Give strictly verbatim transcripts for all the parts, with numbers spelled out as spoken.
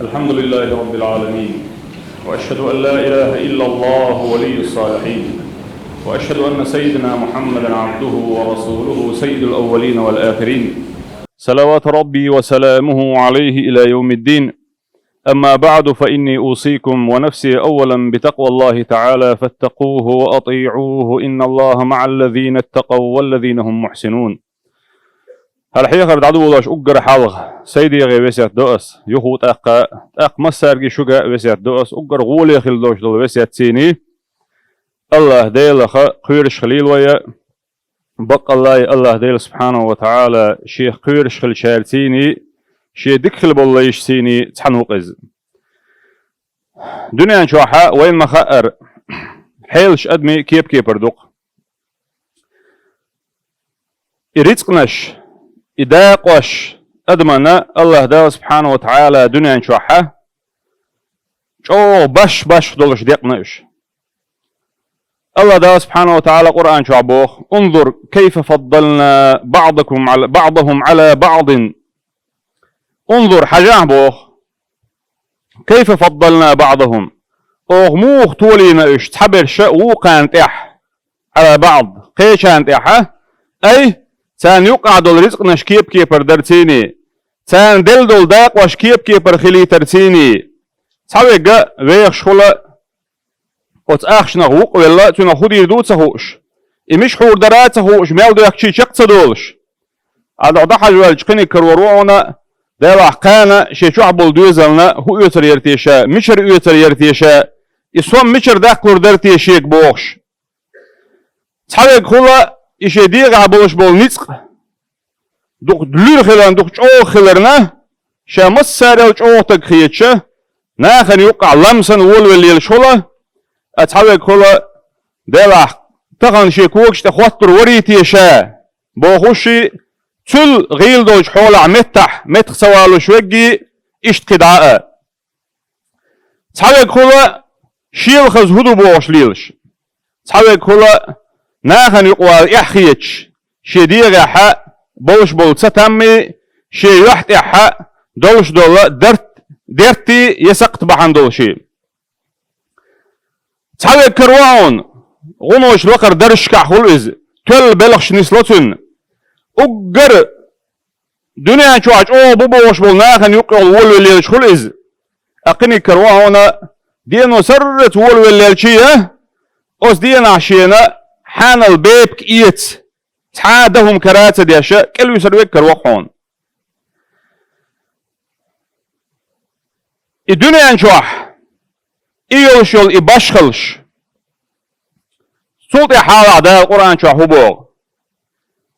الحمد لله رب العالمين، وأشهد أن لا إله إلا الله ولي الصالحين، وأشهد أن سيدنا محمدا عبده ورسوله سيد الأولين والآخرين، صلوات ربي وسلامه عليه إلى يوم الدين. أما بعد، فإني أوصيكم ونفسي أولا بتقوى الله تعالى، فاتقوه وأطيعوه، إن الله مع الذين اتقوا والذين هم محسنون. ХӀара хьехар дӀадолалуш уггар хьалха, сай дегӀе весет до ас, юха тӀаккха, тӀаккха массаьрга шуга весет до ас, уггар гӀоле хила долуш долу весет цӀийний. АллахӀ Делах кхоьруш хилийла вай, баккъалла а АллахӀ Дела субхьанаху ва таӀала Шех кхоьруш хилчаьрца цӀийний, Шен дика хила болу лайш цӀийний цхьаьна ву-кх иза. Дуьнен чохь вайна ма-хаъара, хьелаш адамийн кеп-кепара ду-кх. И рицкъанаш, и дакъош адамна АллахӀ Дала субхьанаху ва таӀала дуьнен чохь чӀогӀа баш-башха долуш декъна уьш. АллахӀ Дала субхьанаху ва таӀала Къуръан чохь боху: «انظر كيف فضلنا بعضكم على، بعضهم على بعض». «انظر», хьажахь, боху, «كيف فضلنا بعضهم», оха муха толийна уьш цхьаберш вукхарна тӀехь, «على بعض», кхечарна тӀехь, ай, царна юккъахь долу рицкъанаш кеп-кепара дара цӀийний, царна делла долу дакъош кеп-кепара хилийтара цӀийний. Цхьаверг вехаш хуьлу оцу ахчанах вукъавелла, цуьнах хӀун дийр ду а ца хууш, и мича хьур дара а ца хууш, мел доьхкичий чекх а ца долуш. Ӏадда дӀахьажаваьлча кхиниг карор ву хьуна, делахь кхана шен чохь болу доьзална хӀун оьцур яра те ша, мичара оьцур яра те ша, и сом мичара даккхалур дара те шега бохуш. Цхьаверг хуьлу и шен дегӀехь болуш болу ницкъ дукха луьра хиларна, дукха чӀогӀа хиларна, ша массарел чӀогӀа стаг хеташ, нахана юккъахь лам санна волавелла лелаш хуьлу, а цхьаверг хуьлу, делахь тахана шен когаш тӀе хӀоттур варий те ша, бохуш, цул гӀийла долчу хьолахь меттахь меттах ца валуш верг а, иштта кхидӀа а. Цхьаверг хуьлу шел хаза хӀун ду бохуш лелаш. Цхьаверг хуьлу нахана юкъавала эхь хеташ, шен дегӀехь болуш болу цатаммий, шен юьхь тӀехь долуш долу дарт, дертий я сакхт бахьана долуший. Цхьаверг карор ву хьуна, гӀунош лакхара даржашкахь хуьлу иза, тоьлла белхаш нисло цуьнан. Уггар дуьнен чохь чӀогӀа бу бохуш болу нахана юккъехула волавелла лелаш хуьлу иза. Ткъа кхиниг карор ву хьуна, дено сарралц волавелла лелчий а, оцу денахь шена хьанал бепиг эца, цхьа а дан хӀума кара а ца деш, кӀелвисар верг карор ву-кх хьуна. И дуьнен чохь и йолуш йолу и башхаллаш. Цул тӀаьхьа хьалха Дала Къуръан чохь хӀун боху?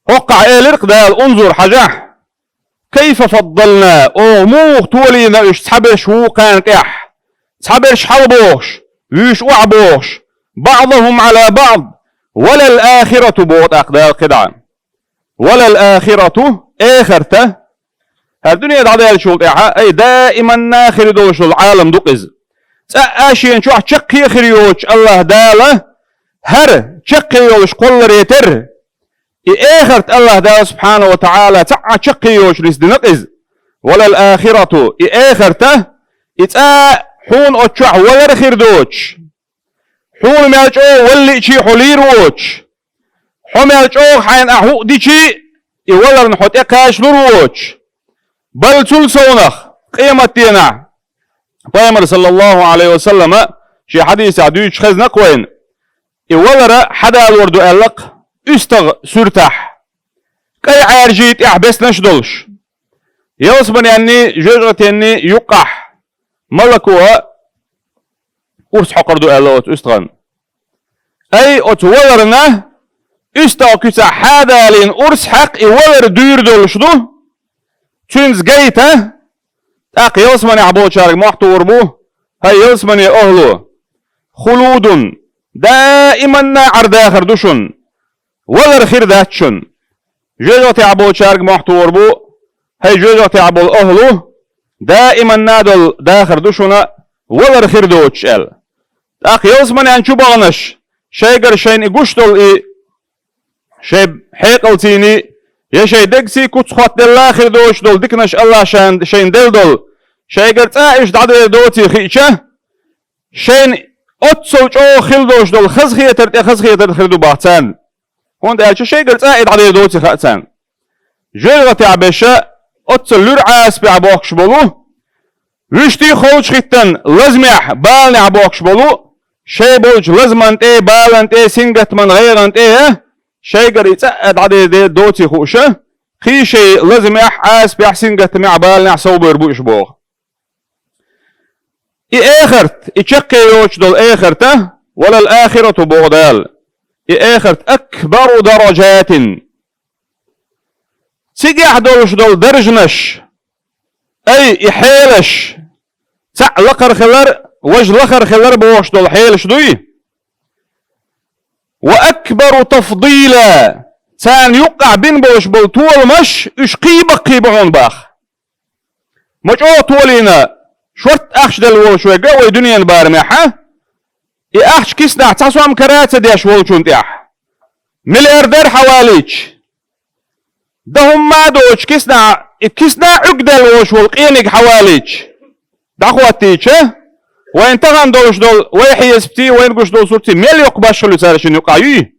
ХӀоккхахь элира-кх Дала: «انظر», хьажахь, «كيف فضلنا», оха муха толийна уьш цхьаберш вукхарна тӀехь, цхьаберш хьалабохуш, вуьйш охьабохуш, «بعضهم على بعض», «وللآخرة», боху тӀаккха Дала кхидӀа. «وللآخرة», эхарта, хӀара дуьне дӀадаьллачул тӀаьхьа, ай, даиманна хир долуш долу Ӏалам ду-кх иза. Цкъа а шена чохь чаккхе а хир йоцуш АллахӀ Дала, хӀара чаккхе йолуш кхолларе терра, и эхарт АллахӀ Дала субхьанаху ва таӀала цхьа а чаккхе йоцуш нисдина-кх иза. «وللآخرة», и эхарта, и цкъа а хьуна оцу чохь валар а хир доцуш, хьуна мел чӀогӀа валлиъчий хьо лийр воцуш, хьо мел чӀогӀа хьайна ахь хӀуъ дичий, и валарна хьо тӀекхачалур воцуш, балла цул совнах, къематденахь, Пайхамар, саллаллаху Ӏалайхи ва саллама, шен хьадисехь дуьйцуш хезна-кх вайна, и валар хьадалор ду аьлла-кх уьстагӀ суьртахь, кӀай Ӏаьржий тӀехь беснаш а долуш, ялсаманенний, жоьжахатенний юккъахь малако урс хьокхур ду аьлла оцу уьстагӀан. Ай, оцу валарна уьстагӀ куьцахь хьадалийна урс хьакха и валар дуьйр долуш ду, цуьнца гайта, тӀаккха ялсаманехь болчаьрга мохь тухур бу: «ХӀай ялсамане охӀло, хулудун, даиманна Ӏар-дахар ду шуна, валар хир дац шуна». Жоьжахатехь болчаьрга мохь тухур бу: «ХӀай жоьжахатехь болу охӀло, даиманна долу дахар ду шуна, валар хир доцуш», аьлла. ТӀаккха ялсаманен чу баханаш, шайгара шайна и гуш долу и, шайн хьекъалцийний, я шайн дегций куц хӀоттаделла а хир доцуш долу диканаш АллахӀа шайн, шайна делла долу, шайгара цӀа а уьш дӀадер доций хиъча, шайна оццул чӀогӀа хила долуш долу хазахетар тӀе хазахетар хир ду боху царна. ХӀунда аьлча шайгара цӀа а и дӀадер доций хаьа царна. Жоьжахатехь берш оццул луьра Ӏазапехь бохкуш болу, вуьшта а холчахӀиттина лазамехь, баланехь бохкуш болу, шайн болчу лазаман тӀе, балан тӀе, сингаттаман, гӀайгӀан тӀе а, шайгара и цӀа а дӀадер доций хууш, кхин шайн лазамехь, Ӏазапехь, сингаттамехь, баланехь совбевр бу уьш боху. И эхарт, и чаккхе йоцуш долу эхарта, «Ва лал ахирату», боху Дала, и эхарт «акбару даражатин». Цигахь долуш долу даржанаш, ай, и хьелаш, цхьаъ лакхара хилар, важа лахара хилар бохуш долу хьелаш дуй? «Ва акбару тафдила», царна юккъахь бина болуш болу толамаш, уьш кхин баккхий бу хьуна боху. Ма чӀогӀа толийна, шортта ахча делла волуш верг а вай дуьненан барамехь, и ахча киснахь цхьа сом кара а ца деш волчунна тӀехь, миллиардер хьавалийча, дан хӀумма а доцуш киснахь, и кисна а Ӏуьрг делла волуш волу къениг хьавалийча, дӀахӀоттийча, вайн тахана долуш долу, вай хьесапций, вайна гуш долу суртций мел йоккха башхалла ю цара шина юкъахь юй?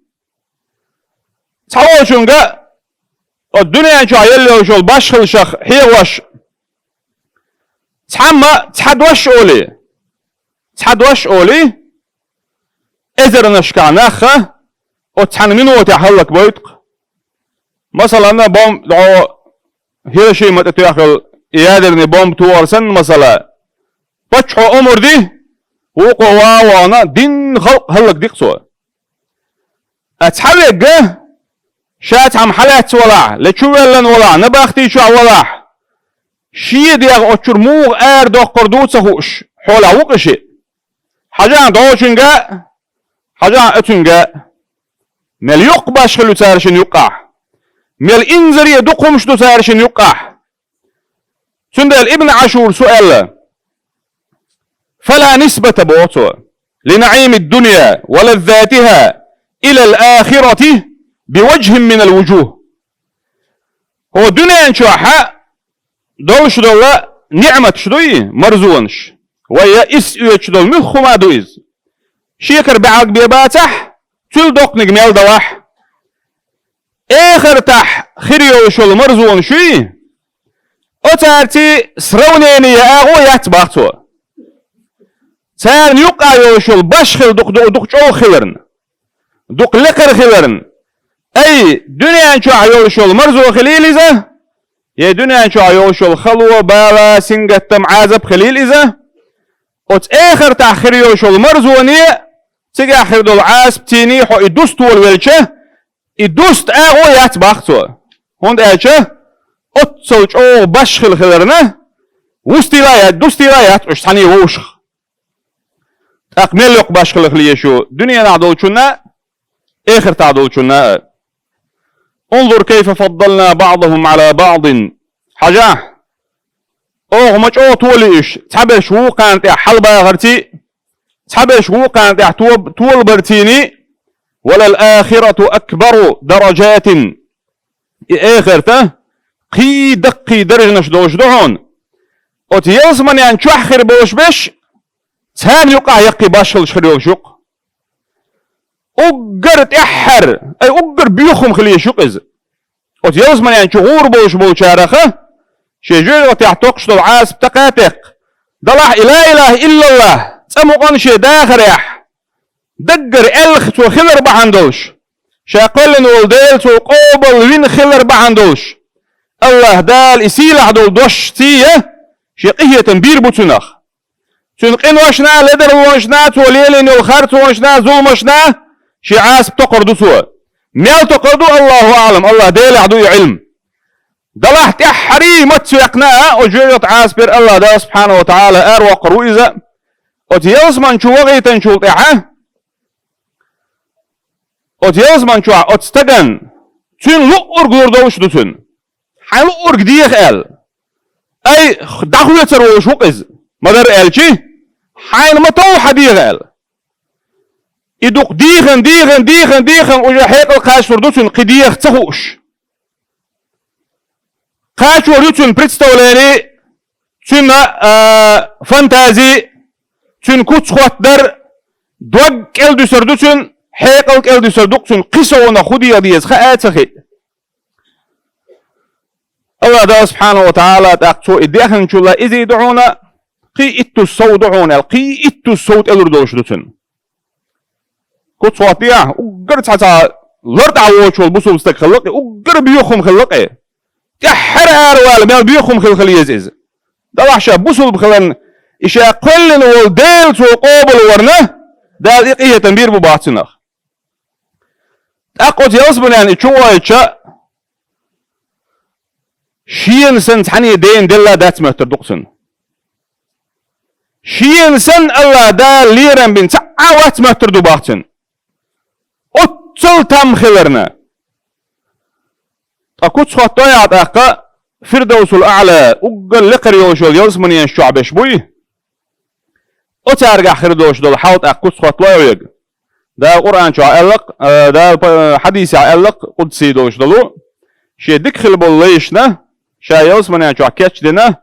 Цхьаволчуьнга, оцу дуьнен чохь елла йолчу башхаллашах хьехош, цхьамма цхьа дош олий, цхьа дош олий, эзарнашкахь нах а оцу цхьана минотехь хӀаллакбойту-кх. Масалан, бомба дӀо Хирошима тӀе тоьхна йолу и ядерный бомба тохар санна, масала, паччахьо омра ди, вукхо ван а вахана, динна халкъ хӀаллакди-кх цо. Ткъа цхьа верг, ша цхьамма хьалаьцна валахь, я чувоьллина валахь, набахти чохь валахь, шен дегӀ оцу чуьра муха арадоккхур ду ца хууш, хьолехь ву-кх и шиъ. Хьажахь дӀочуьнга а, хьажахь оьцуьнга а. Мел йоккха башхалла ю цара шина юккъахь. Мел инзаре дукха хӀумаш ду цара шина юккъахь. Цундела Ибн Ӏашура аьлла: «Фала нисбата», — боху цо, «ли наӀими ддунья ва лаззатиха илал ахирати би важхин минал вужух». ХӀокху дуьнен чохь долуш долу ниӀматаш дуй, марзонаш, вай я исс оьцуш долу муьлхха хӀума а ду иза. Шекара бӀаьрг бен бацахь, цуьнан доккханиг мел далахь. Эхартахь хир йолуш йолу марзонаш юй, оцаьрций сравнение агӀо яц боху цо. Царна юккъахь йолуш йолу башхалла дукха, дукха, дукха чӀогӀа хиларна, дукха лекхара хиларна. Ай, дуьнен чохь йолуш йолу марзо хилийла иза, я дуьнен чохь йолуш йолу хало, бала, сингаттам, Ӏазап хилийла иза, оцу эхартахь хир йолуш йолу марзоне, цигахь хир долу Ӏазапцийний хьо и дуста волавелча, и дуста агӀо яц боху цо. ХӀунда аьлча оццул чӀогӀа башхалла хиларна, вустийла а яц, дустийла а яц уьш цхьаьний вовшах. ТӀаккха мел йоккха башхалла хила еза шу дуьненахь долчунна а, эхартахь долчунна а. «Унзур кайфа фаддална баӀдахум Ӏала баӀдин». Хьажахь, оха ма чӀогӀа толи уьш, цхьаберш вукхарна тӀехь хьалабахарций, цхьаберш вукхарна тӀехь тоб-, толабарцийний, «ва лал ахирату акбару даражатин». И эхарта кхин даккхий даржанаш долуш ду хьуна. Оцу ялсаманен чохь хир болуш берш, царна юккъахь яккхий башхаллаш хир йолуш ю-кх. Уггар тӀаьххьара, ай, уггар боьха хӀума хила езаш ю-кх иза. Оцу ялсаманен чу гӀур болуш болчараха, шен жоьжахатехь токхуш долу Ӏазап такха а текхна, далахь и ла илаха иллаллах, цкъа мукъана шен дахарехь, даггара аьлла цо хилар бахьана долуш, ша кхоьллина волу Дела цо къобал вина хилар бахьана долуш, АллахӀ Дала и сийлахь долу дошций а шен къинхетам бийр бу цунах. Цуьнан къиношна, ледарлонашна, цо лелийна йолу харцонашна, зуламашна шен Ӏазап токхур ду цо. Мел токхур ду, Аллаху аӀлам, АллахӀ Делехь ду и Ӏилма. Далахь тӀаьххьарий маца ваьккхина а, оцу жоьжахатин Ӏазапера АллахӀ Дала субхьанаху ва тагӀала аравоккхур ву иза. Оцу ялсаман чу вахийтинчул тӀаьхьа, оцу ялсаман чохь оцу стагана цуьнан луъург лур долуш ду цуьнан. Хьайн луъург деха аьлла. Ай, дӀахоьцур волуш ву-кх иза, ма-дарра аьлчи, хьайна ма-тов хьан деха аьлла. И дукха дийхина, дийхина, дийхина, дийхина, уже хьекъал кхачалур ду цуьнан, кхин деха ца хууш. Кхачор ю цуьнан представление, цуьнан, а, фантази, цуьнан куц хӀоттадар, дог кӀелдуьсур ду цуьнан, хьекъал кӀелдуьсур ду-кх цуьнан, кхин совнах хӀун дегӀан деза хаа а ца хиъ. Аллах Дала субхьанаху ва таӀала тӀаккха цо и дехначул а изий ду хьуна, кхин иттуза сов ду хьуна аьлла, кхин иттуза сов тӀелур долуш ду цуьнан. Куц хӀоттий ахь, уггар цхьа-цхьа лартӀахь воцуш волу бусулба стаг хилла-кх и, уггар боьха хӀума хилла-кх и. ТӀаьххьара аравала мел боьха хӀума хила хила еза иза. Делахь ша бусулба хиларна, и ша кхоьллина волу Дела цо къобалварна, Дала и къинхетам бийр бу боху цунах. ТӀаккха оцу ялсаманена и чу гӀойтча, шена санна цхьанне дена делла дац моьттур ду-кх цунна. Шена санна Аллах Дала лерам бина цхьа а вац моьттур ду боху цунна. Оццул там хиларна. Ткъа куц хӀоттадой ахь тӀаккха, Фирдовсул АӀла, уггар лекхара йолуш йолу ялсаманенаш чохь берш буй? Оцаьргахь хир долуш долу хьал тӀаккха куц хӀоттадой хьоьга? Дала Къуръан чохь аьлла-кх, а, Дала па-, хьадисехь аьлла-кх, къудсий долуш долу, шен дика хила болу лайшна, ша ялсаманен чохь кечдина,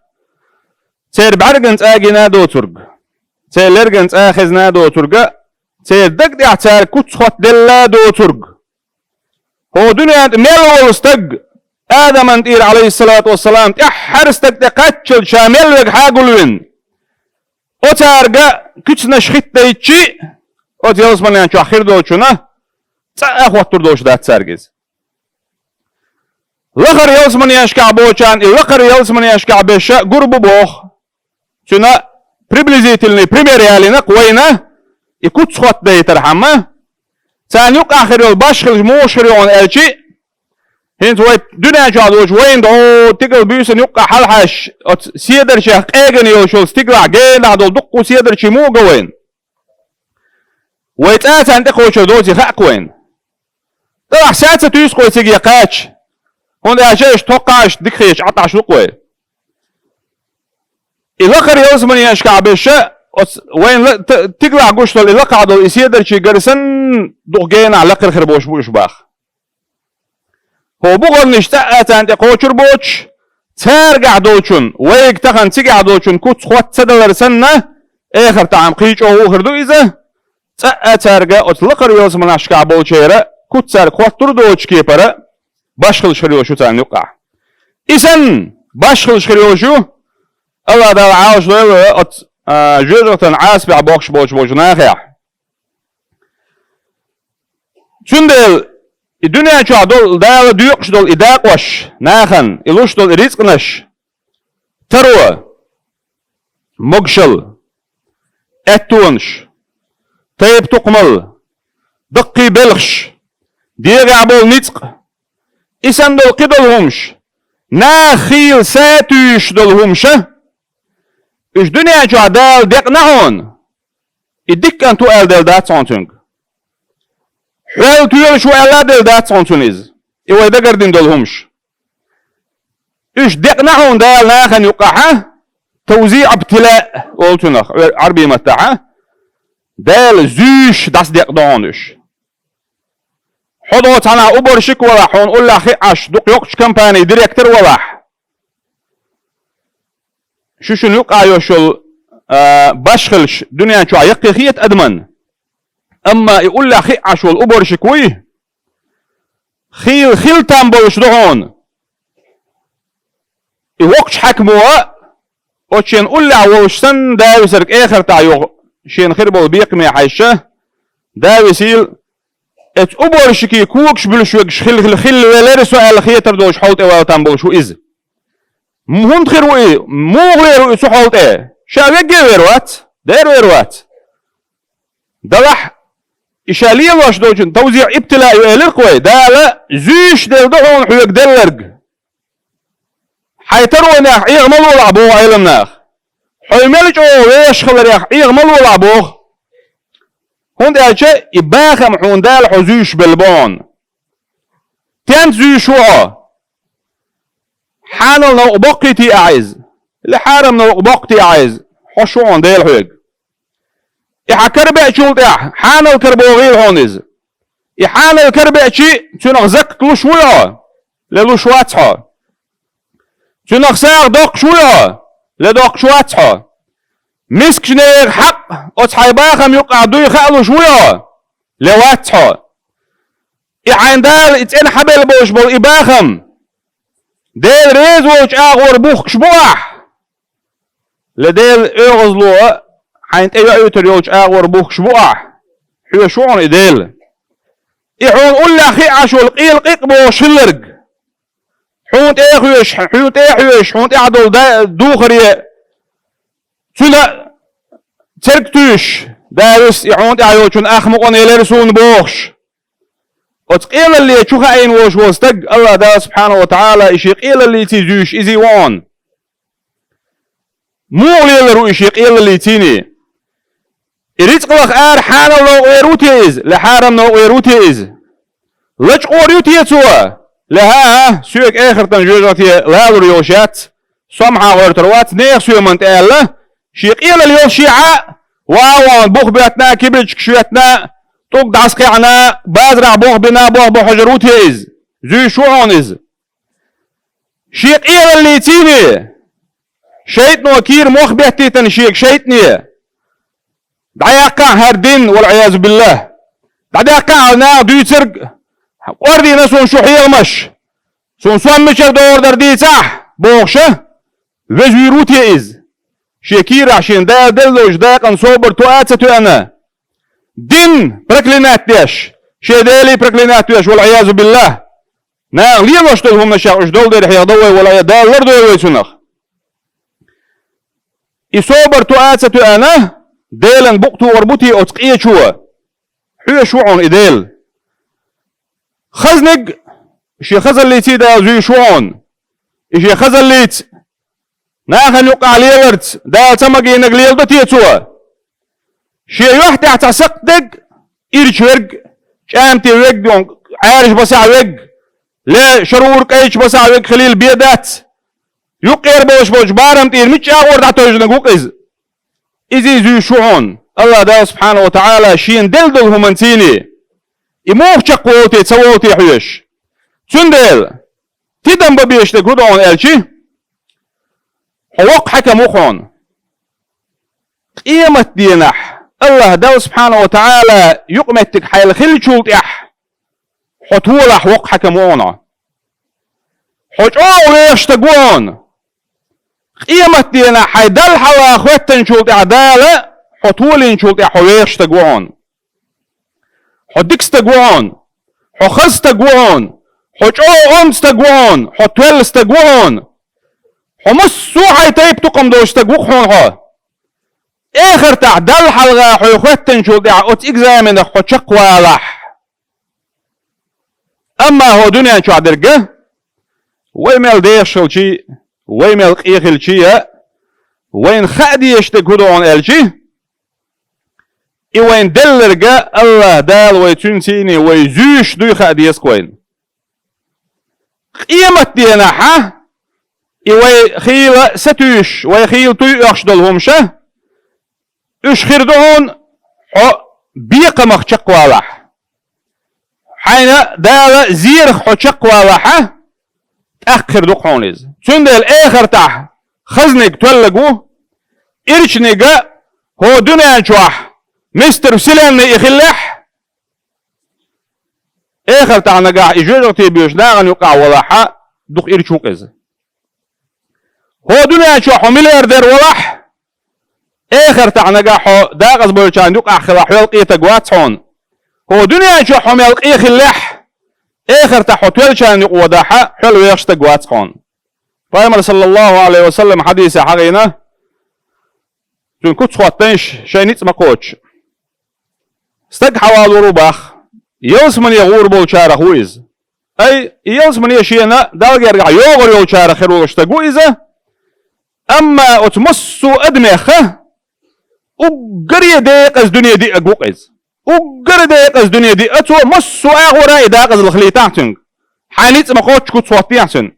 церан бӀаьргана цӀа гина доцург, церан лергана цӀа хезна доцург, церан даг тӀехь цара куц хӀоттаделла доцург. ХӀокху дуьнен тӀе мел волу стаг, Адаман тӀера, Ӏалайхиссалату вассалам, тӀаьххьара стаг тӀе кхаччалц ша мел верг хьагулвина. Оцаьрга куьцнаш хӀиттадайчи, оцу ялсаманен чохь хир долчунна цӀа а хӀоттур долуш дац цаьрга иза. Лахара ялсаманенашкахь болчарна и лакхара ялсаманенашкахь берш гур бу боху. Цуьнан приблизительный пример ялийна-кх вайна, и куц хӀоттадайтархьама, царна юккъахь хир йолу башхаллаш муха хир ю хьуна аьлчи, хӀинца вай дуьнен чохь долчу вайна дӀо тигал буьйсанна юккъахь хьалахьаьжча, оцу седарчех къегина йолуш йолу стигалахь генахь долу дуккха седарчий муха го вайна? Вай цкъа а царна тӀекхочур доций хаьа-кх вайна? Делахь саца туьйсу-кх вай цига кхача, хӀунда аьлча аша тхоккхахь, аша дика хеташ Ӏа тӀехь ду-кх вай. И лакхара ялсаманенашкахь берш, оцу вайна ла-, т-, тигалахь гуш долу и лакхахь долу и седарчий гар санна, дукха генахь лакхара хир болуш бу уьш боху. ХӀокху бухарнаш цкъа а царна тӀекхочур боцуш, цаьргахь долчун, вайга тахана цигахь долчун куц хӀотта ца далар санна, эхартахь-м кхин чӀогӀа хир ду иза, цкъа а цаьрга оцу лакхара ялсаманенашкахь болчеран куц цаьрга хӀоттур доцучу кепара башхаллаш хир йолуш ю царна юккъахь. И санна башхаллаш хир йолуш ю, Аллах Дала Ӏалашдойла оцу, а, жоьжахатин Ӏазапехь бохкуш болчу болчу нахехь. Цундела и дуьнен чохь долу Дала доькъуш долу и дакъош нахана, и луш долу и рицкъанаш, таро, могушалла, аьттонаш, тайпа тукхамалла, даккхий белхаш, дегӀехь болу ницкъ, и санна долу кхидолу хӀумаш, наха хийла сатуьйсуш долу хӀумаш, уьш дуьнен чохь Дала декъна хьуна, и дика кӀант ву аьлла делла дац хьуна цуьнга. Хьол тоьлуш ву аьлла а делла дац хьуна цунна иза, и вай дагардина долу хӀумаш. Уьш декъна хьуна Дала нахана юккъахьа, тавзиъ ибтилаъ олу цунах, Ӏарбийн маттахьа, Дала зуьйш дӀасадекъна ду хьуна уьш. Хьо догӀу цхьанхьа уборщик валахь, хьуна уллехь хиъ Ӏаш, дукха йоккхачу компанин директор валахь. Шу шуна юккъахь йолуш йолу, а, башхаллаш дуьнен чохь яккхий хета адаман. Амма и уллехь хиъ Ӏаш волу уборщик вуй, хийла хила там болуш ду хьуна. И воккхачу хьаькамо а, оцу шена уллехь волуш санна, да висарг эхартахь юха шена хир болу бекхаме хьаьжча, да висийла, оцу уборщикийн когаш буьлуш вегаш хила, хила, хила велара со аьлла хетар долуш хьол тӀе вала там болуш ву иза. ХӀунда хир ву и? Муха вер ву и цу хьол тӀе? Ша вегге а вер вац, дера вер вац. Делахь, и ша лелош долчун тавзиъ ибтилаъ ю элира-кх вай, Дала зуьйш делла ду хьуна хьоьга делларг. Хьайн таронех Ӏеха ма лолахь боху Ӏеламнаха. Хьо мел чӀогӀа вешахаларех Ӏеха ма лолахь боху. ХӀунда аьлча и бахам хьуна Дала хьо зуьйш белла бу хьуна. Стенца зуьйш ву хьо? Хьанал новкъа боккхийтий ахьа иза? Или хьарам новкъа боккхийтий ахьа иза? Хьо шу хьуна Дела хьоьга. И хьан карабеачул тӀаьхьа хьанал карабохийла хьуна иза. И хьанал карабеачи, цуьнах закат луш вуй хьо? Ле луш вац хьо? Цуьнах сагӀа доккхуш вуй хьо? ледоккхуш вац хьо. Мискачу нехан хьакъ оцу хьайн бахам юкъахь дуй хаалуш вуй хьо, ле вац хьо. И хьайн Дала и цӀена хьабелла болуш болу и бахам Дела реза волчу агӀор бухкуш бу ахь, ле Делан оьгӀазло хьайна тӀе йоуьйтур йолчу агӀор бухкуш бу ахь, хьоьжуш ву хьуна и Дела. И хьуна уллехь хиъна Ӏаш волу къелла къикъ бохуш хилларг, хьуна тӀе а хьоьжуш, хьуна тӀе а хьоьжуш, хьуна тӀехь долу да-, духаре, цуьнан церг туьйсуш, Дала вуьйцу и хьуна тӀехь йолчун ах мукъана елира суна бохуш. Оцу къелалле чу хаийна волуш волу стаг, АллахӀ Дала субхьанаху ва тагӀала и шен къелаллийций зуьйш изий ву хьуна. Муха лелар ву и шен къелаллийцийний? И рицкъ лаха ара хьанал новкъа вер ву те иза, ле хьарам новкъа вер ву те иза? Лачкъор ю те цо, ле хӀа-хӀа, соьга эхартан жоьжахате лалур йолуш яц, сомхьа гӀоьртур вац, нехан соьман тӀе аьлла, шен къелалла йолу шен Ӏа, ван-ван бух боьттина, кибричкаш йоьттина, тӀулг дӀасакхаьхьна, базарахь болх бина, болх бан хьожур ву те иза? Зуьйш ву хьуна иза. Шен къелаллийцийний? ШайтӀано кийра мох беттийтина шега шайтӀане. ДӀаяккхахьа хӀара дин, вал-Ӏиязу биллахӀ. ДӀадаьккхахьа наха дуьйцург, къордийна суна шу хьехамаш. Суна сом мичара догӀур дара дийцахь, бохуша, веза вуьйр ву те иза? Шен кийрахь шена Дала делла долчу дакъана собар тоа а ца тоьана, дин проклинать деш, шен Делий проклинать деш, вал-Ӏиязу биллахӀ. Наха лелош долу хӀуманашех уьш долу дерриг хьехадо вай, валлахӀи, Дала лардойла вай цунах. И собар тоа а ца тоьана, Делан букъ тухур бу те оцу къечо? Хьоьжуш ву хьуна и Дела. Хазниг шен хазаллийций Дала зуьйш ву хьуна. И шен хазаллийца нахана юккъехь леларца Дала ца магийнарг леладо те цо? Шен юьхь тӀехь цхьа сакхт дерг, ирча верг, чӀамте верг, Ӏаьржа басахь верг, ле шарвур кӀайча басахь верг хилийла бен дац. Юккъера болуш болчу барам тӀера мичча агӀор дӀатевжинарг ву-кх иза? Изий зуьйш ву хьуна, АллахӀ Дала субхьанаху ва тагӀала шена делла долу хӀуманцийний? И муха чекхволу те, ца волу те хьоьжуш? Цундела, тидам бан безаш дерг хӀун ду хьуна аьлчи, хьо воккха хьаькам ву хьуна. Къематденахь АллахӀ Дала субхьанаху ва тагӀала юкъаметтиг хьайла хиллачул тӀаьхьа хьо толахь воккха хьаькам ву хьуна. Хьо чӀогӀа вехаш стаг ву хьуна. Къематденахь хьайн Далла хьалха хоьттинчул тӀаьхьа Дала хьо толийначул тӀаьхьа хьо вехаш стаг ву хьуна. Хьо дика стаг ву хьуна, хьо хаза стаг ву хьуна, хьо чӀогӀа онда стаг ву хьуна, хьо тоьлла стаг ву хьуна, хьо массо а хьайн тайпа тукъам долуш стаг ву-кх хьуна хьо. Эхартахь Далла хьалха хьо хоьттинчул тӀаьхьа оцу экзаменах хьо чекхвалахь. Амма хӀокху дуьнен чохь дерг а, вай мел дехаш хилчий, вай мел къен хилчий а, вайна хаа дезаш дерг хӀун ду хьуна аьлчи, и вайна делларг а АллахӀ Дала вай цуьнан сийне вай зуьйш дуй хаа деза-кх вайна. Къематденахь а и вай хийла сатуьйсуш, вай хийла туй оьхуш долу хӀумаш а, уьш хир ду хьуна хьо бекхамах чекхвалахь. Хьайна Дала зерах хьо чекхвалахь а, тӀаккха хир ду-кх хьуна иза. Цундела эхартахь хазниг тоьллаг ву, ирчаниг а хӀокху дуьнен чохь мистер Вселенной и хиллехь, эхартахь нагахь и жоьжахати боьдуш нахана юкъахь валахь а, дукха ирча ву-кх иза. ХӀокху дуьнен чохь хьо миллиардер валахь, эхартахь нагахь хьо декъазбевллачарна юкъахь хилахь, хьол къен стаг вац хьуна. ХӀокху дуьнен чохь хьо мел къен хиллехь, эхартахь хьо тоьллачарна юкъа вадахь а, хьол вехаш стаг вац хьуна. Пайхамар, саллаллаху Ӏалайхи ва саллам, хьадисехь хьахийна, цуьнан куц хӀоттийна, шайн ницкъ ма кхоччу. Стаг хьавалор ву боху, ялсамане гӀур болчарах ву иза. Ай, и ялсамане шена Далла гергахь йогӀур йолчарах хир волуш стаг ву иза. Амма оцу массо а адамех а уггаре декъаза дуьне диъаг ву-кх иза. Уггаре декъаза дуьне диъа цо, массо а агӀора и декъазалла хилийтахь цуьнга. Хьайн ницкъ ма кхоччу куц хӀоттехь цуьнан.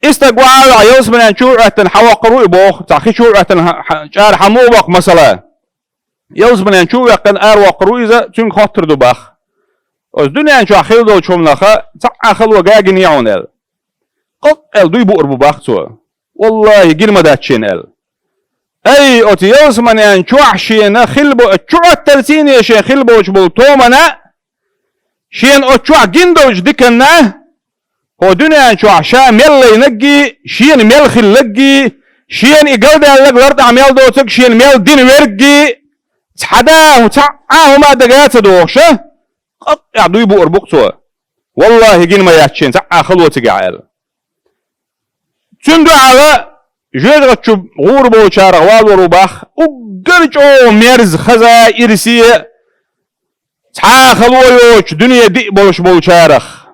И стаг охьа а ваьхьа, ялсаманен чу а Ӏоьттина хьавоккхур ву и боху, цхьа хи чу а Ӏоьттина хьа-, хьа-, чӀара хьан муха воккху масала? Ялсаманен чу а ваьккхина аравоккхур ву иза, цуьнга хоттур ду боху. Оцу дуьнен чохь хилла долчу хӀуманах цхьа а хало гина яй хьуна аьлла. Къакъ аьлла дуй буур бу боху цо. Валлахи, гина ма дац шена аьлла. Ай, оцу ялсаманен чохь шена хилла бо-, чу Ӏоттарцийне шен хилла боцуш болу томана, шена оцу чохь гина долчу диканна, хӀо дуьнен чохь ша мел лайнарггий, шена мел хилларггий, шена и галдаьлларг лартӀахь мел доцург, шена мел дина верггий, цхьа да, цхьа а хӀума дага а ца дохуша, къакъ тӀехь дуй буур бу-кх цо. Валлахи, гина ма яц шена цхьа а хало цигахь аьлла. Цуьнан дуьхьал жоьжахати чу гӀур болчарах валор ву боху, уггар чӀогӀа мерза, хаза, ирсе, цхьа а хало йоцуш дуьне диъ болуш болчарах.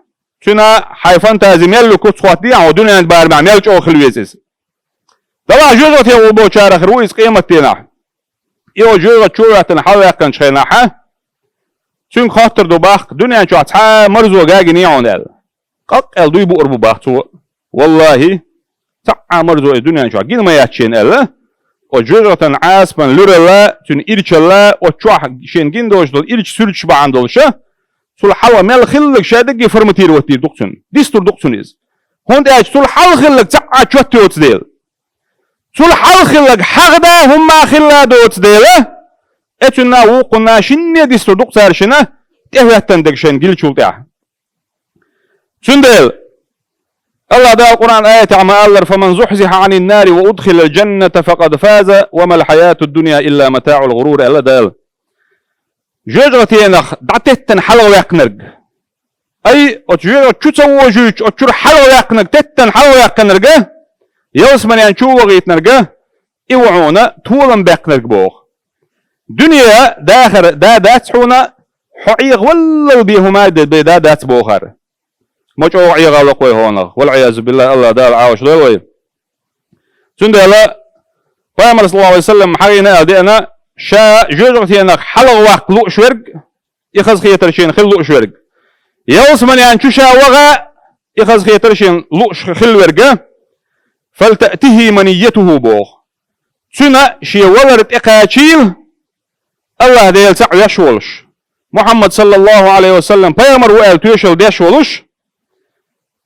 Цуьнан хьайн фантази мел ю куц хӀоттадехьа, хьо дуьненан барамехь мел чӀогӀа хила веза иза. Делахь жоьжахати гӀур болчарах хир ву иза къематденахь. И оцу жоьжахати чу а хӀоьттина хьалаваьккхинчу хенахь, цуьнга хоттур ду боху, дуьнен чохь цхьа а марзо гина хьуна аьлла. Къакъ аьлла дуй буур бу боху цо. Валлахи, цхьа а марзо иза дуьнен чохь гина ма яц шена аьлла. Оцу жоьжахатан Ӏазапан луьралла, цуьнан ирчалла, оцу чохь шена гина долуш долу ирча суьрташ бахьана долуша, цул хьалха мел хилларг ша даггара форматировать дийр ду-кх цуьнан. Дистур ду-кх цунна иза. ХӀунда аьлча цул хьалха хилларг цхьа а чот йоцу дела. Цул хьалха хилларг хьагӀда хӀумма хилла доцу дела, э, цуьнан вукхунна шинне дистур ду-кх цара шина тӀехӀоьттина дерг шайна гилчул тӀаьхьа. Цундела Аллах Дала Къуръан аятехь ма-аллара: «Фаман зухьзихьа Ӏанин нари ва удхилал джанната факъад фаза, ва мал хьаятуд дунья илла матаӀул гӀурур», аьлла Дала. Жоьжахатенах дӀатеттина хьалхаваьккхинарг. Ай, оцу жоьжахати чу ца вожуьйтуш, оцу чуьра хьалхаваьккхинарг, теттина хьалхаваьккхинарга, ялсаманен чу вахийтинарга, и ву хьуна толам баьккхинарг боху. Дуьне дахар да дац хьуна, хьо Ӏехаваллал бен хӀума де да дац бохар. Ма чӀогӀа Ӏехалла-кх вай хьуна, вал-Ӏиязу биллахӀ, Аллах Дала Ӏалаш дойла вай. Цундела Пайхамар, саллаллаху Ӏалайхи ва саллам, хьахийна аьлла деана, ша жоьжахатенах хьалхаваккха лууш верг, и хазахетар шена хила лууш верг. Ялсаманен чу ша ваха, и хазахетар шена лууш хила верга, «фалтаътихӀи маниятухӀу», боху. Цуьнан шен валар тӀекхачийла, Аллах Дела цхьаъ веш волуш, Мухьаммад, саллаллаху Ӏалайхи ва саллам, пайхамар ву аьлла тоьшалла деш волуш,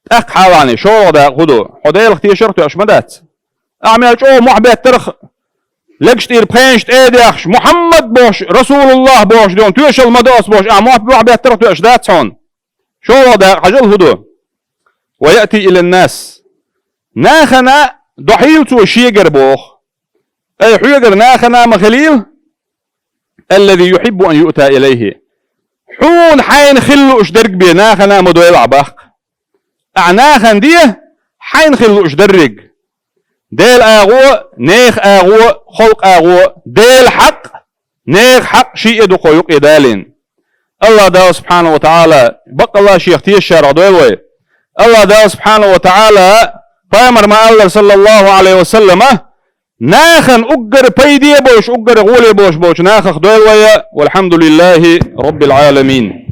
тӀаккха хьалхане, шолгӀа дакъа хӀун ду? Хьо Делах тешарх тоьаш ма дац. Ахьа мел чӀогӀа мохь беттарх, легаш тӀера пхенаш тӀе а дехаш, Мухьаммад бохуш, РасулуллахӀ бохуш, ден тоьшалла ма до ас бохуш, ахьа мохь, мохь беттарх тоьаш дац хьуна. ШолгӀа дакъа хьажал хӀун ду? «Ва яъти илан нас». Нахана дохьийла цо шегара боху. Ай, хьоьгара нахана ма хилийла, «аллази юхьиббу ан юъта илайхӀи». Хьуна хьайна хила лууш дерг бен нахана ма дойла ахь боху. Ахьа нахана де хьайна хила лууш дерриг. Делан агӀо, нехан агӀо, халкъан агӀо, Делан хьакъ, нехан хьакъ шиъ а ду кху юкъе далийна. Аллах Дала, субхьанаху ва таӀала, баккъалла шех тешачарах дойла вай. Аллах Дала, субхьанаху ва таӀала, пайхамар ма-аллара, саллаллаху Ӏалайхи ва саллама, нахана уггар пайде а болуш, уггар гӀоле болуш болчу нахах дойла вай. Валхьамдулиллахи Роббил Ӏаламин.